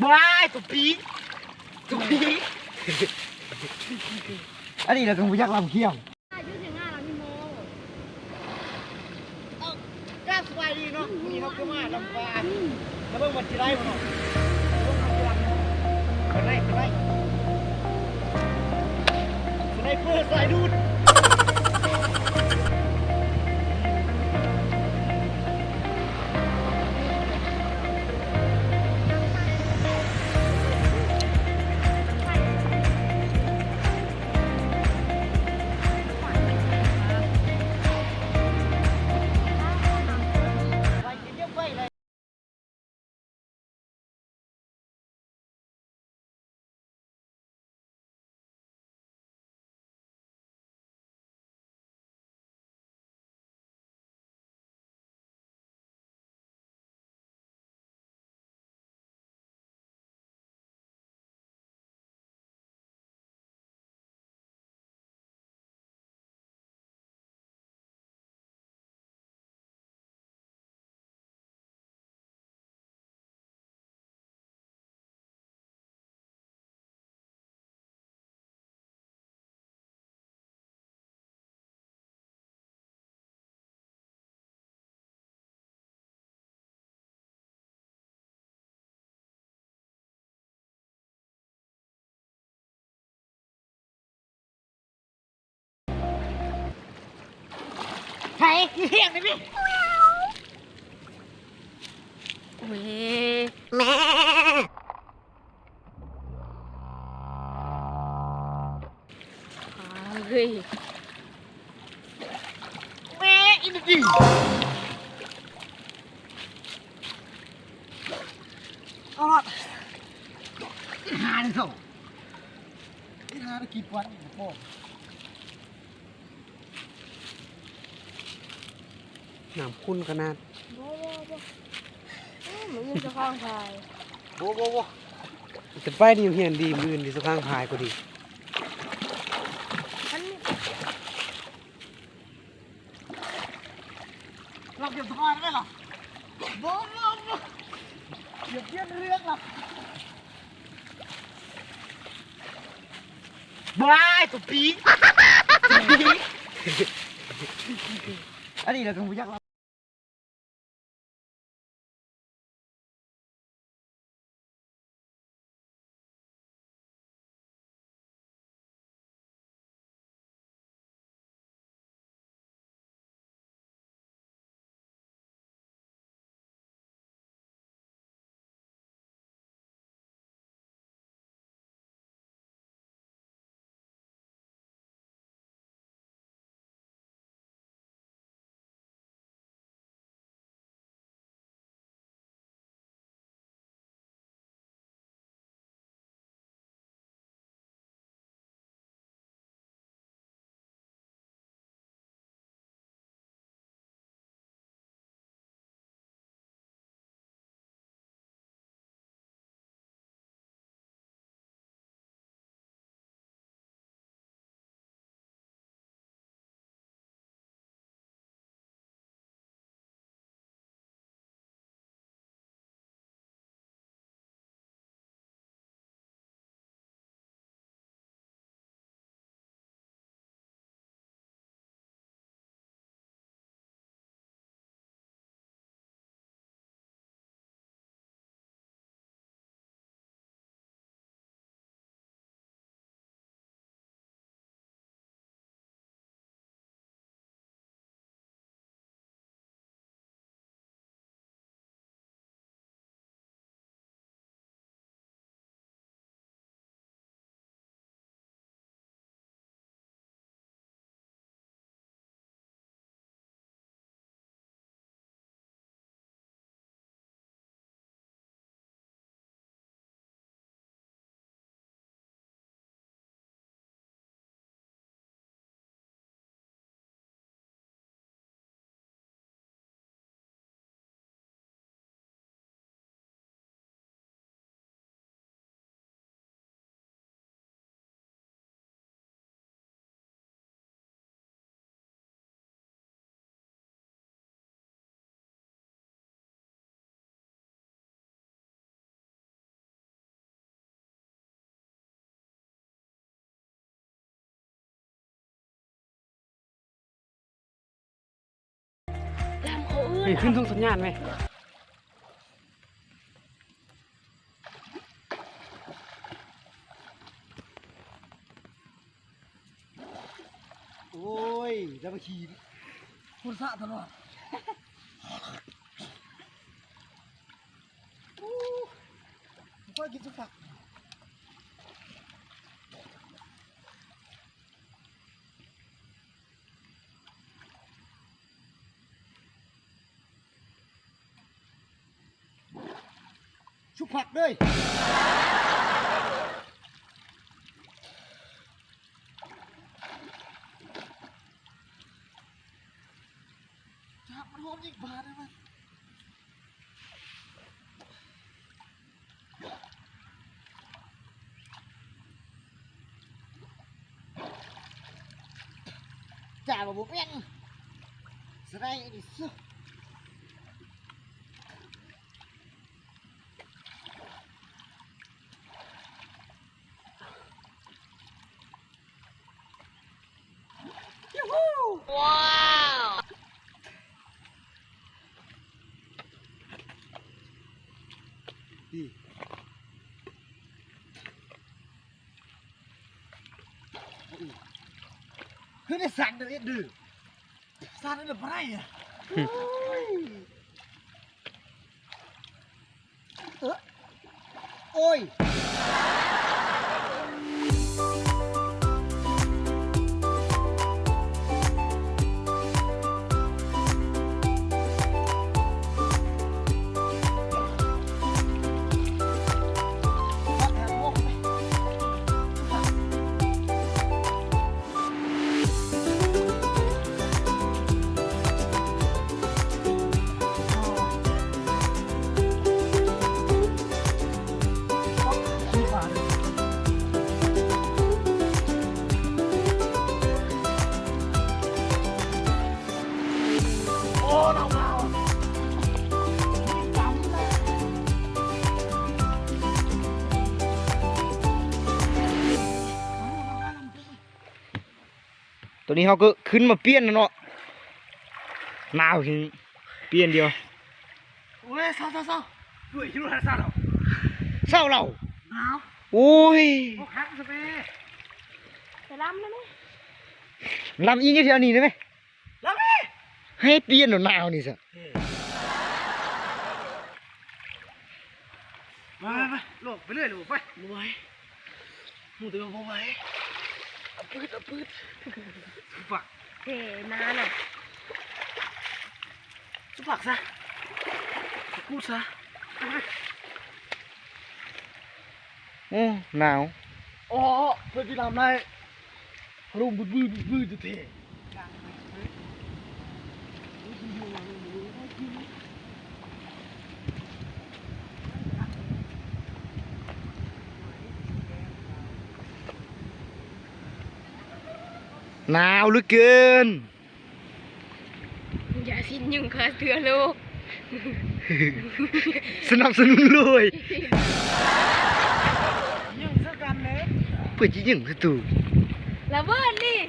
ວ້າຍ ຕົວປີ ຕົວປີ ອັນນີ້ລະກໍບໍ່ຢາກລຳຄຽງ. ກາບສະບາຍດີເນາະ ມື້ນີ້ເຮົາກໍມາລຳປາງ ມາເບິ່ງວ່າຊິໄດ້ບໍ່ເນາະ ມາເບິ່ງວ່າຊິໄດ້ບໍ່ ໄດ້ ໄດ້ ສະໄນເປີສາຍດູດ. ໃຜ ອີ່ຫຍັງນີ້ ໂອ້ຍ ແມ່ ເຮີ້ຍ ແມ່ອີ່ນີ້ ເອົາລະ ຫາເດ້ ເຂົາ ຫາໄດ້ກີ່ປອນນີ້ ນ້ຳຂຸ່ນຂະໜາດ. ບໍ່ ບໍ່ ບໍ່ ເອີ ມື້ອື່ນສະພາງພາຍ ບໍ່ ບໍ່ ບໍ່ ຈະໄປດີ ຮຽນດີ ມື້ອື່ນດີ ສະພາງພາຍກໍດີ. ມັນ ເຮົາຈະຖອນໄດ້ລະ ບໍ່ ບໍ່ ບໍ່ ຢ່າປ່ຽນເລື່ອງລະ. ວ້າຍ ຕົວປີ ຕົວປີ ອັນນີ້ລະກໍບໍ່ຢາກ ຂຶ້ນສົ່ງສັນຍານໄໝ? ໂອ້ຍ ແລ້ວມາຂີ່ພຸ້ນສະຕະຫຼອດ. ໂອ້ ຂ້ອຍກິນສຸກຜັກ. ຊຸບຜັກເລີຍ. ຈັບມັນໂຫດອີກບາດໜຶ່ງມັນ. ຈ້າວ່າບໍ່ແມ່ນ ສະໄລນີ້ຊະ. ຢູຫູ ວ້າວ ດີ ຄືໄດ້ສັ່ນເດີ ເອັດເດີ ສັ່ນເດີ ບໍ່ໄດ້ອະ ໂອ້ຍ. ເອີ ໂອ້ຍ. ຕອນນີ້ເຮົາກໍຂຶ້ນມາປ່ຽນແລ້ວເນາະ ໜາວແຮງ ປ່ຽນດຽວ. ໂອ້ຍ ເຊົາ ເຊົາ ເຊົາ ດ້ວຍ ຄິດວ່າເຊົາແລ້ວ ເຊົາແລ້ວ ໜາວ ໂອ້ຍ ບໍ່ຄັກຊະເປ ໄປລຳນະແມ່ ລຳອີກຢູ່ແຖວນີ້ໄດ້ໄໝ? ລຳອີກ ໃຫ້ປ່ຽນໜາວນີ້ຊະ ເອີ ມາ ມາ ມາ ລອກໄປເລື້ອຍ ໄປ ບໍ່ໄຫວ. ຮູ້ແຕ່ວ່າບໍ່ໄຫວ ອະປຶດ ອະປຶດ ສຸປັກ ເທນານະ ສຸປັກຊະ ສະກູດຊະ ໂອ້ ໜາວ ອໍ ເພິ່ນຊິລຳໄດ້ ລົມບືດໆ ບືດໆ ແທ້. ໜາວເຫຼືອເກີນ ຢ່າຊິຫຍຸ້ງຂ້າເທື່ອໂລກ ສະໜັບສະໜູນໂດຍ ຫຍຸ້ງໃສ່ກັນເດ້ ເພື່ອຊິຫຍຸ້ງໃສ່ຕູ ລະເບີດນີ້.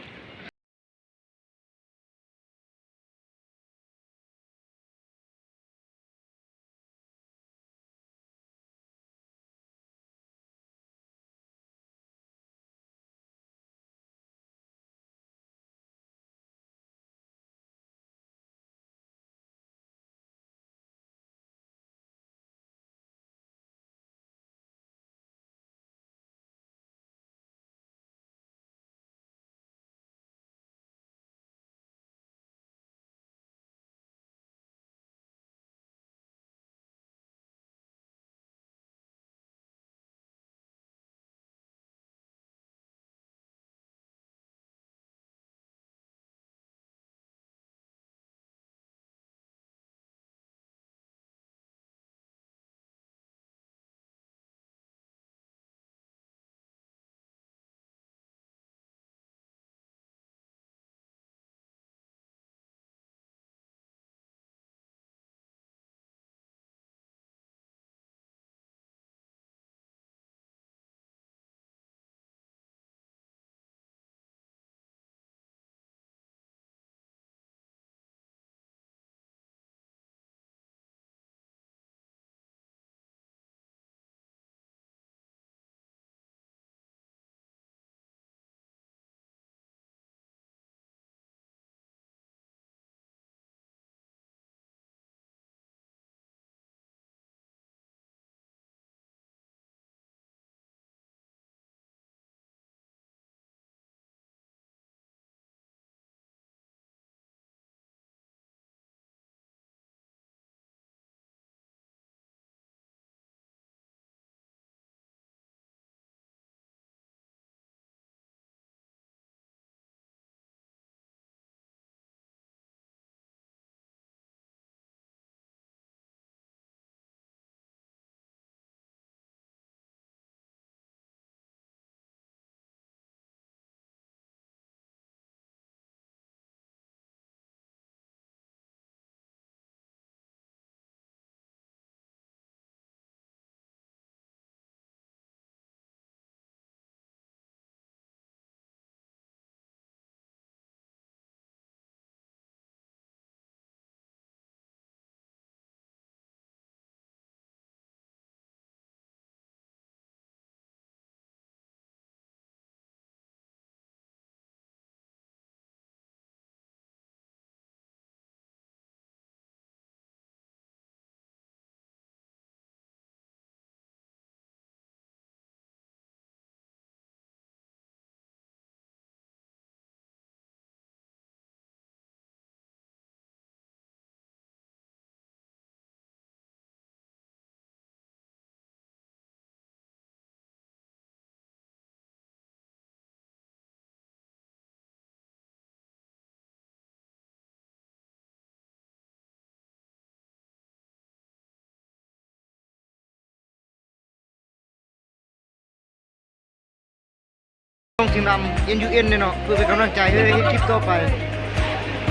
ຈຶ່ງນຳ ເອັນຢູເອັນ ເນາະ ເພື່ອເປັນກຳລັງໃຈໃຫ້ເຮັດຄລິບຕໍ່ໄປ.